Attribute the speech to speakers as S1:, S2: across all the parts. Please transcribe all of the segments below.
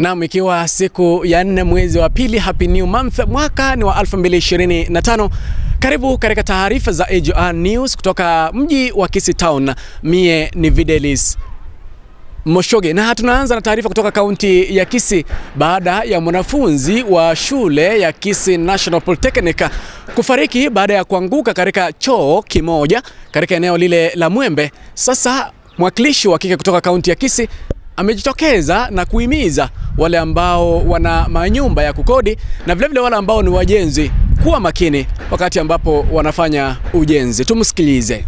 S1: Naam, ikiwa siku ya 4 mwezi wa pili, Happy New Month, mwaka ni wa 2025. Karibu katika taarifa za AGR News kutoka mji wa Kisii Town. Mie ni Videlis Moshoge, na tunaanza na taarifa kutoka kaunti ya Kisii baada ya mwanafunzi wa shule ya Kisii National Polytechnic kufariki baada ya kuanguka katika choo kimoja katika eneo lile la Mwembe. Sasa mwakilishi wa kike kutoka kaunti ya Kisii amejitokeza na kuhimiza wale ambao wana manyumba ya kukodi na vilevile wale ambao ni wajenzi kuwa makini wakati ambapo wanafanya ujenzi. Tumsikilize.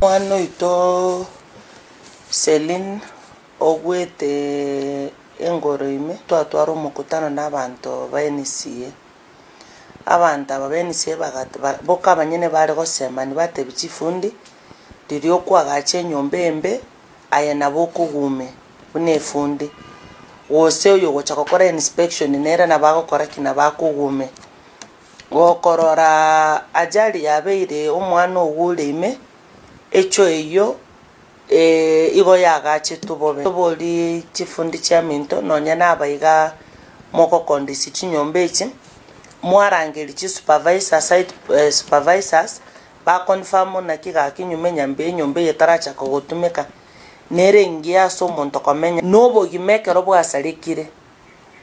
S2: Mwana ito Celine ogwete engoro ime twatwara omukutano n'abantu ba NCA. Abantu aba ba NCA boka abanyene bari gosema nibateba chifundi riria okwagacha enyomba embe aya nabo okugume buna efundi gose oyo ogocha gokora inspection nere nabagokora ki nabakugume gokorora ajali yabeire omwana ogure ime echo eyo igo yagache tubobe tobori chifundi chia minto nonya nabaiga moko kondisi chinyomba echi mwarangeri chi supervisor site supervisors ba confirm na kiga kinyume nyambe enyomba yetaracha kogotumeka nere ngia so omonto komenya nobogima ekero bwasarekire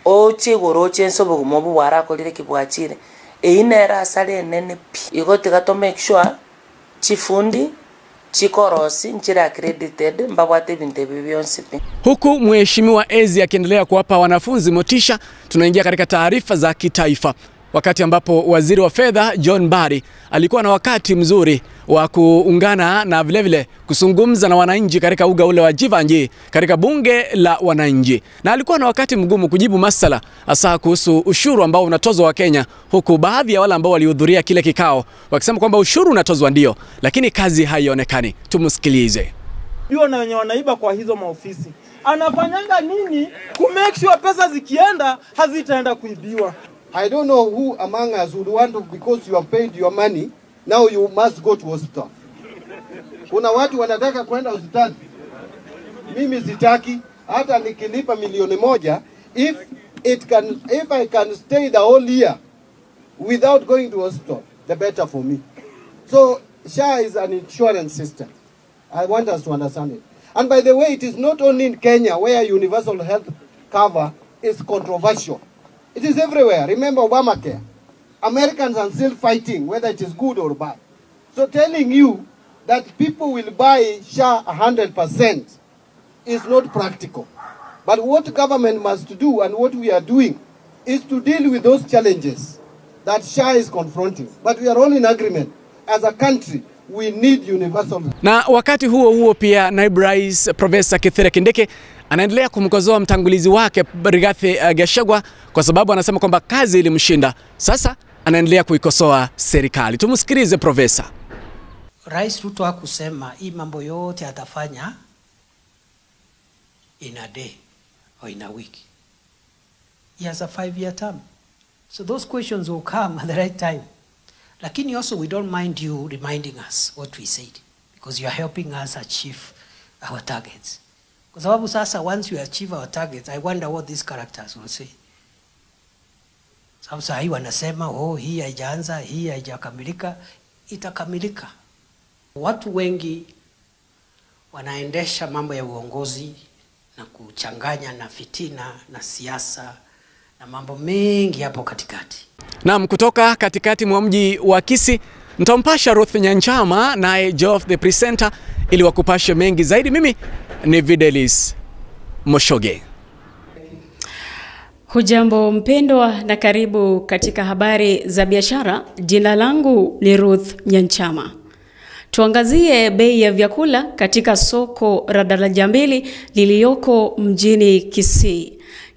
S2: oche igoro oche ense obogima obo bwarakorire ki bwachire eyi nere asare enene pi igo tiga to make sure chifundi chikorosi nchira accredited mbabwate ebintu ebi byonsi pi.
S1: Huku Mheshimiwa Ezi akiendelea kuwapa wanafunzi motisha, tunaingia katika taarifa za kitaifa. Wakati ambapo waziri wa fedha John Mbadi alikuwa na wakati mzuri wa kuungana na vilevile kuzungumza na wananchi katika uga ule wa Jivanji katika bunge la wananchi. Na alikuwa na wakati mgumu kujibu masala hasa kuhusu ushuru ambao unatozwa wa Kenya, huku baadhi ya wale ambao walihudhuria kile kikao wakisema kwamba ushuru unatozwa ndio, lakini kazi haionekani. Tumsikilize.
S3: Hiyo na wenye wanaiba kwa hizo maofisi. Anafanyanga nini ku make sure pesa zikienda hazitaenda kuibiwa?
S4: I don't know who among us would want to, because you have paid your money, now you must go to hospital. Kuna watu wanataka kwenda hospitali. Mimi sitaki, hata nikilipa 1,000,000, if I can stay the whole year without going to hospital, the better for me. So SHA is an insurance system. I want us to understand it. And by the way, it is not only in Kenya where universal health cover is controversial. It is everywhere. Remember Obamacare. Americans are still fighting whether it is good or bad. So telling you that people will buy SHA 100% is not practical. But what government must do and what we are doing is to deal with those challenges that SHA is confronting. But we are all in agreement. As a country, we need universal.
S1: Na wakati huo huo pia naibu rais Profesa Kithure Kindiki anaendelea kumkosoa mtangulizi wake Rigathi Gachagua kwa sababu anasema kwamba kazi ilimshinda. Sasa anaendelea kuikosoa serikali. Tumsikilize Profesa.
S5: Rais Ruto hakusema hii mambo yote atafanya in a day or in a week. He has a 5-year term. So those questions will come at the right time. Lakini also we don't mind you reminding us what we said, because you are helping us achieve our targets. Kwa sababu sasa once we achieve our targets, I wonder what these characters will say. Sababu saa hii wanasema, oh, hii haijaanza, hii haijakamilika, itakamilika. Watu wengi wanaendesha mambo ya uongozi na kuchanganya na fitina na siasa na mambo mengi hapo katikati.
S1: Naam, kutoka katikati mwa mji wa Kisii nitampasha Ruth Nyanchama naye Geoff the presenter ili wakupashe mengi zaidi. Mimi ni Videlis Moshoge.
S6: Hujambo mpendwa na karibu katika habari za biashara. Jina langu ni Ruth Nyanchama. Tuangazie bei ya vyakula katika soko la Daraja Mbili lililoko mjini Kisii.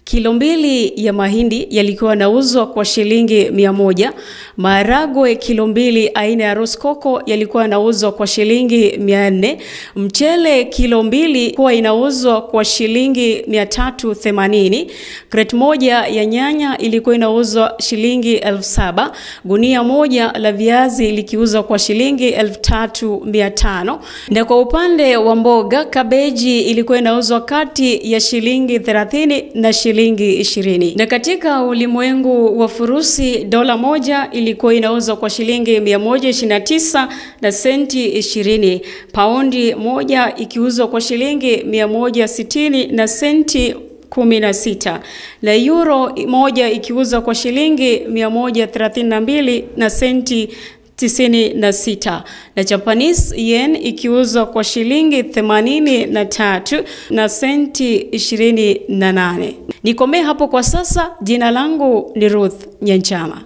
S6: Kilo 2 ya mahindi yalikuwa yanauzwa kwa shilingi 100. Maharagwe kilo 2 aina ya roskoko yalikuwa yanauzwa kwa shilingi 400. Mchele kilo 2 kwa inauzwa kwa shilingi 380. Crate moja ya nyanya ilikuwa inauzwa shilingi 7,000. Gunia moja la viazi likiuzwa kwa shilingi 3,500. Na kwa upande wa mboga, kabeji ilikuwa inauzwa kati ya shilingi 30 na shilingi shilingi 20. Na katika ulimwengu wa furusi, dola moja ilikuwa inauzwa kwa shilingi 129 na senti 20. Paundi moja ikiuzwa kwa shilingi 160 na senti 16, na euro moja ikiuzwa kwa shilingi 132 na senti 96, na Japanese yen ikiuzwa kwa shilingi 83 na senti 28. Nikomee hapo kwa sasa. Jina langu ni Ruth Nyanchama.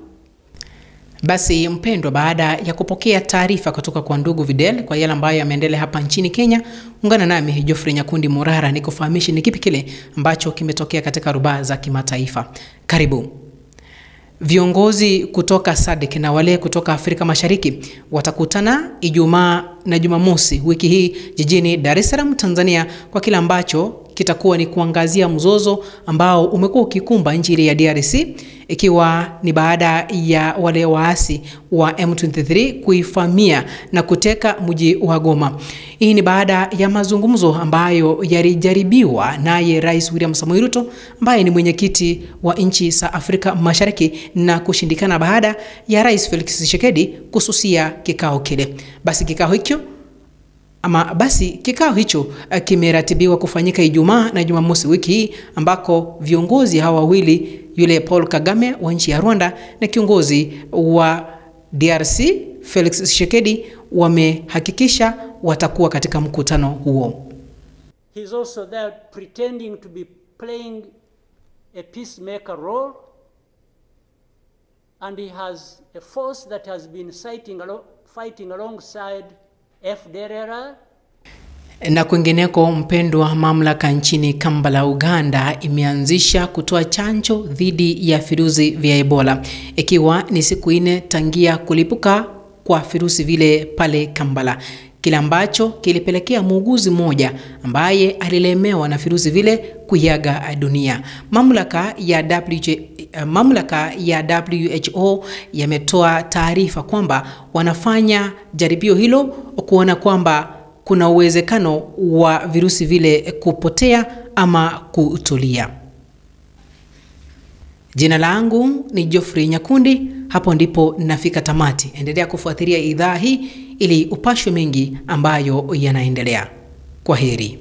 S7: Basi mpendwa, baada ya kupokea taarifa kutoka kwa ndugu Videl kwa yale ambayo yameendelea hapa nchini Kenya, ungana nami Geoffrey Nyakundi Murara nikufahamishe ni kipi kile ambacho kimetokea katika rubaa za kimataifa. Karibu. Viongozi kutoka SADC na wale kutoka Afrika Mashariki watakutana Ijumaa na Jumamosi wiki hii jijini Dar es Salaam, Tanzania, kwa kile ambacho kitakuwa ni kuangazia mzozo ambao umekuwa ukikumba nchi ile ya DRC, ikiwa ni baada ya wale waasi wa M23 kuifamia na kuteka mji wa Goma. Hii ni baada ya mazungumzo ambayo yalijaribiwa naye Rais William Samoei Ruto ambaye ni mwenyekiti wa nchi za Afrika Mashariki na kushindikana baada ya Rais Felix Tshisekedi kususia kikao kile. Basi kikao hicho kimeratibiwa kufanyika Ijumaa na Jumamosi wiki hii, ambako viongozi hawa wawili, yule Paul Kagame wa nchi ya Rwanda na kiongozi wa DRC Felix Tshisekedi, wamehakikisha watakuwa katika mkutano huo.
S8: He's also there pretending to be playing a peacemaker role, and he has a force that has been fighting alongside FDLR.
S7: Na kwingineko mpendwa, mamlaka nchini Kampala, Uganda imeanzisha kutoa chanjo dhidi ya virusi vya Ebola, ikiwa ni siku 4 tangia kulipuka kwa virusi vile pale Kampala, kile ambacho kilipelekea muuguzi mmoja ambaye alilemewa na virusi vile kuiaga dunia. Mamlaka ya WHO yametoa taarifa kwamba wanafanya jaribio hilo kuona kwamba kuna uwezekano wa virusi vile kupotea ama kutulia. Jina langu ni Geoffrey Nyakundi. Hapo ndipo nafika tamati. Endelea kufuatilia idhaa hii ili upashwe mengi ambayo yanaendelea. Kwaheri.